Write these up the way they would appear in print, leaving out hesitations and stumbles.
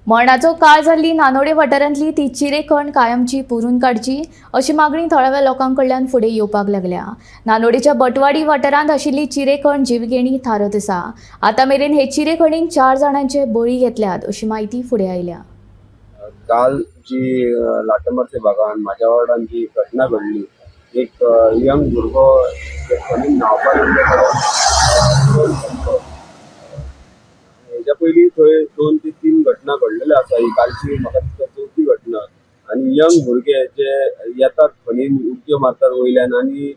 मरणाचो काळ जाल्ली नानोडे वाठारांतली ती चिरेखण कायमची पुरून काडची अशी मागणी थळाव्या लोकां कडल्यान फुडें येवपाक लागल्या. नानोडेच्या बटवाडी वाठारांत आशिल्ली चिरेखण जिवघेणी थारत आसा. आतां मेरेन हे चिरेखणीन 4 जाणांचे बळी घेतल्यात अशी म्हायती फुडें आयल्या. काल जी लाटमर्से भागान म्हाज्या वॉर्डान जी घटना घडली, एक यंग भुरगो ते खणीन न्हांवपाक गेल्ले कडेन. हेज्या पयलीं थंय 2 ते 3 घटना घडलेल्यो आसा. ही कालची म्हाका दिसता चवथी घटना. आनी यंग भुरगे जे येतात खणीन उडक्यो मारतात वयल्यान आनी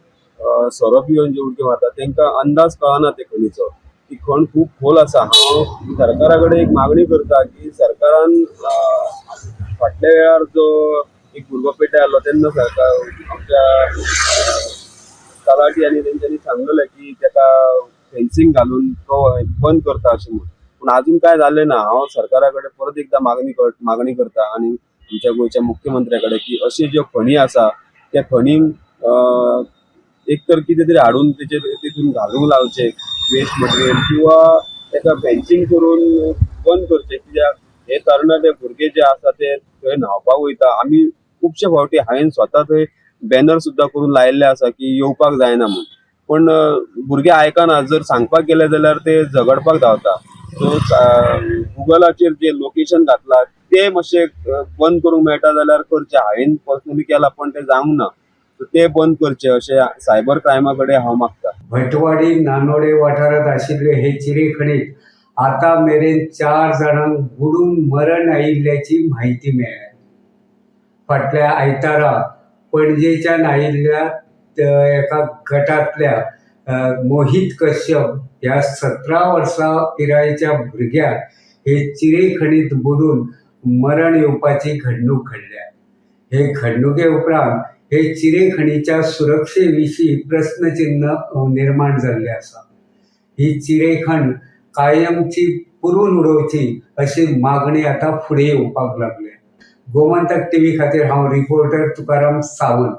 सोरो पिवन जे उडक्यो मारतात तांकां अंदाज कळना ते खणीचो. ती खण खूब खोल आसा. हांव सरकारा कडेन एक मागणी करता की सरकारान फाटल्या वेळार जो एक भुरगो पेटे आसलो तेन्ना सरकार आमच्या तलाठी आनी तेंच्यांनी सांगलेलें की तेका फेन्सिंग घालून तो बंद करता अशें म्हूण, पूण आजून काय जालें ना. हांव सरकारा कडेन परत एकदां मागणी करता आनी आमच्या गोंयच्या मुख्यमंत्र्या कडेन की अश्यो ज्यो खणी आसा त्या खणींक एक तर कितें तरी हाडून तेचेर तितून घालूंक लावचें वेस्ट मटेरियल किंवा तेका फेन्सिंग करून बंद करचें. कित्याक हे तरणाटे भुरगे जे आसा ते थंय न्हांवपाक वयता. आमी खुबशे फावटी हांवें स्वता थंय बॅनर सुद्दां करून लायिल्ले आसा की येवपाक जायना म्हूण, पूण भुरगे आयकना. जर सांगपाक गेले जाल्यार ते झगडपाक धांवता. सो गुगलाचेर जे लोकेशन घातला ते मातशें बंद करूंक मेळटा जाल्यार करचें. हांवें पर्सनली केलां पण तें जावंक ना. सो ते बंद करचे अशें सायबर क्रायमा कडेन हांव मागता. भटवाडी नानोडे वाठारांत आशिल्ले हे चिरेखणीत आतां मेरेन 4 जाणांक बुडून मरण आयिल्ल्याची म्हायती मेळ्ळ्या. फाटल्या आयतारा पणजेच्यान आयिल्ल्या एका गटांतल्या मोहीत कश्यप ह्या 17 वर्सां पिरायेच्या भुरग्याक हे चिरेखणीत बुडून मरण येवपाची घडणूक घडल्या. हे घडणुके उपरांत हे चिरेखणीच्या सुरक्षे विशीं प्रस्नचिन्ह निर्माण जाल्लें आसा. ही चिरेखण कायमची पुरून उडोवची अशी मागणी आतां फुडें येवपाक लागल्या. गोमंतक टीव्ही खातीर हांव रिपोर्टर तुकाराम सावंत.